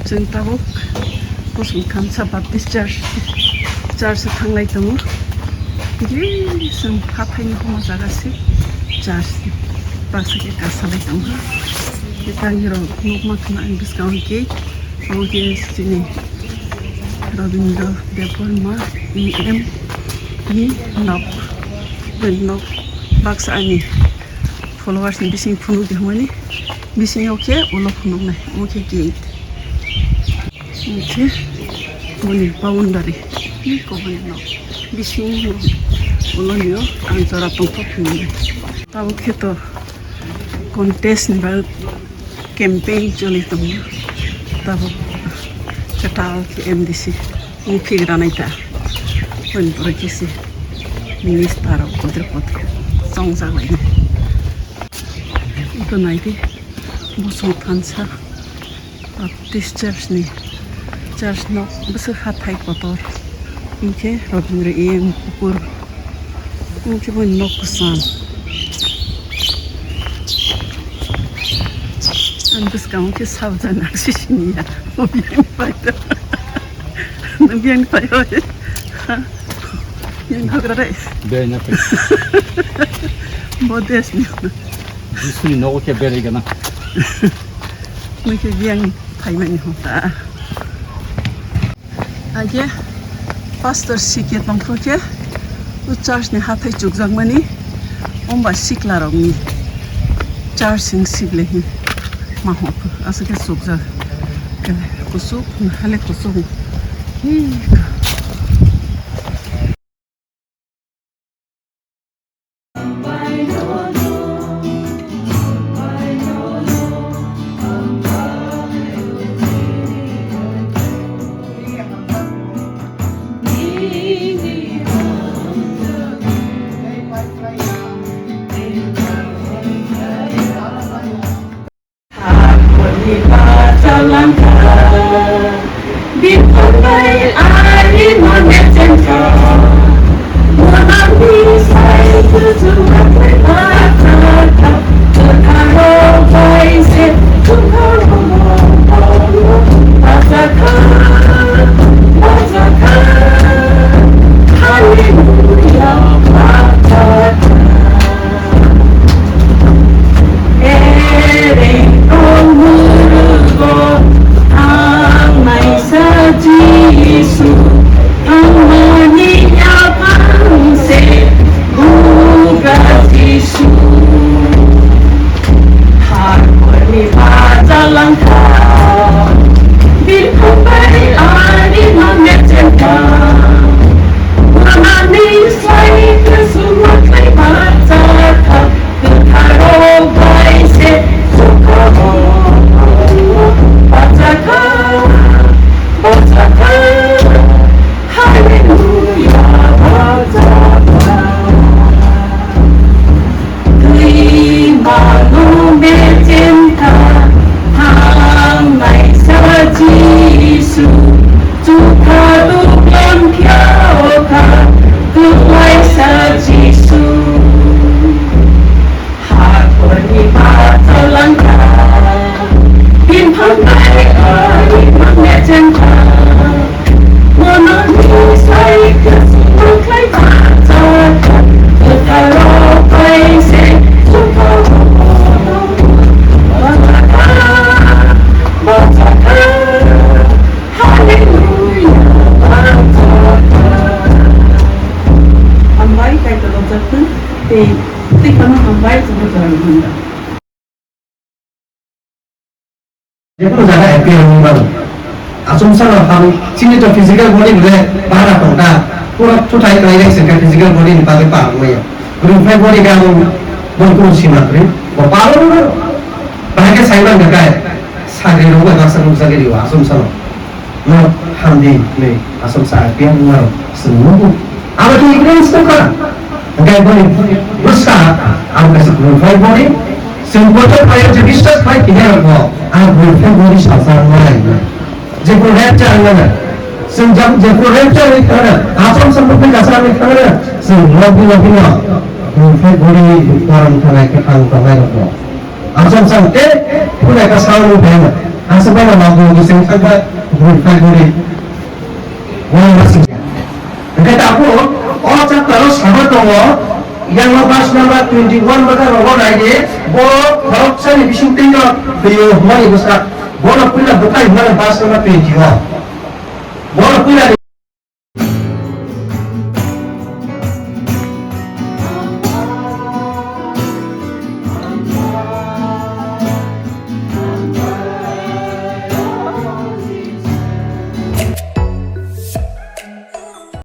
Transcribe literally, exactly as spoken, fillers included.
Chwng tabuk Bosong Thansa Baptist Church, church o thanglai tongo. Giri chwng hathaini hwnma jaga se church baksa khe kasalai tongkha. Tei tangirok nukma khna ang bwskango gate, omo khe chini Rabindra Debbarma E M ni nok, nok baksa ani followers ni bising phunuk di hwnmani bisingo khe ulo phunuknai, omo khe gate. Omo khe boni boundary, ni koboni nok bising ulo nio ang jora tongthok phunuknai. Tabuk khe to contest ni bagwi campaign choli tongo. Tabuk kwtal khe M D C wngphi granai ta. Boni pore khe se minister rok kotor kotor chongjak lainai. Ito naidi Bosong Thansa Baptist Church ni church nok bwswk hathai kotor. Hinkhe Rabindra E M kuphur. Hinkhe bo nok kwcham. Ang bwskango khe sabjak nangsisiniya. Biyang pai. Biyang pai oi. Yang hagra dai. Biyang pai. Bo des ni. Jisuni nogo khe berai gana. Mui khe biyang phaimani hota. Age pastor sikhe tongkho khe o church ni hathai chukjakmani omba sikla rokni church sing sikle hi ma hok aswk khe chukjak. Kusuk hale kusuk. Hi. Jisu, thangmani yaphang se, Bugra Jisu. Harmoni bacha langkha, birkhong bai ani mangya chengkha. Mani sai kusuma kai bacha kha, kwtharo bai se sukha bo. Bacha kha, bacha kha, hallelujah, bacha kha. Twi mano mechem kha, thangnaisa Jisu, chukha duklam phiya o kha, kwlaisa Jisu. Hakhorni bacha langkha, bini phantai ari mangya chengkha. Mononi sai khasino khlai bacha kha, kwtharo bai se sukha. Bacha kha, bacha kha, hallelujah, bacha kha. Hambai Kaitor rok jakna tei tei khano hambai chwngno jora rwhwnda. Jekunu jaga appear wngmano. Achomsano ham chini to physical body bole bahara tongkha. Pura thuthai kwlai rek se khe physical body ni bagwi pal wngmaya. Rwngphai body ga bo boni kunu sima kwrwi. Bo pal wngmano. Bahai khe sai mankha kai sagri rok bai baksa nukjagwi rio achomsano. No hamdi hinwi achomsa appear wngmano chwng nugo. Abo khe evidence tongkha. Hwnkhe boni bwsa ang kaisa rwngphai boni, chwng kotor khlai je biswas khlai tini rokbo ang rwngphai boni salsa wngnai. Jephru rapture wngnai, chwng jab-, jephru rapture wnwi thangna, achomsa nukhung kasa wnwi thangna, chwng logi logi no rwngphai boni korom thangnai kwthang tongnai rokbo achomsa hwnkhe phunai ka sao nung phai. Aswk bai no nangkuk bising thangkha bui phai buri. Wng basing. Hingke tabuk o chapter o sama tongo, yang o verse number twenty one bwkha rogo nai di, bo khoroksani bising twi no twi o hwnmani bwsa. Bono puila bwkhai hwnmani verse number twenty one. Bono puila ni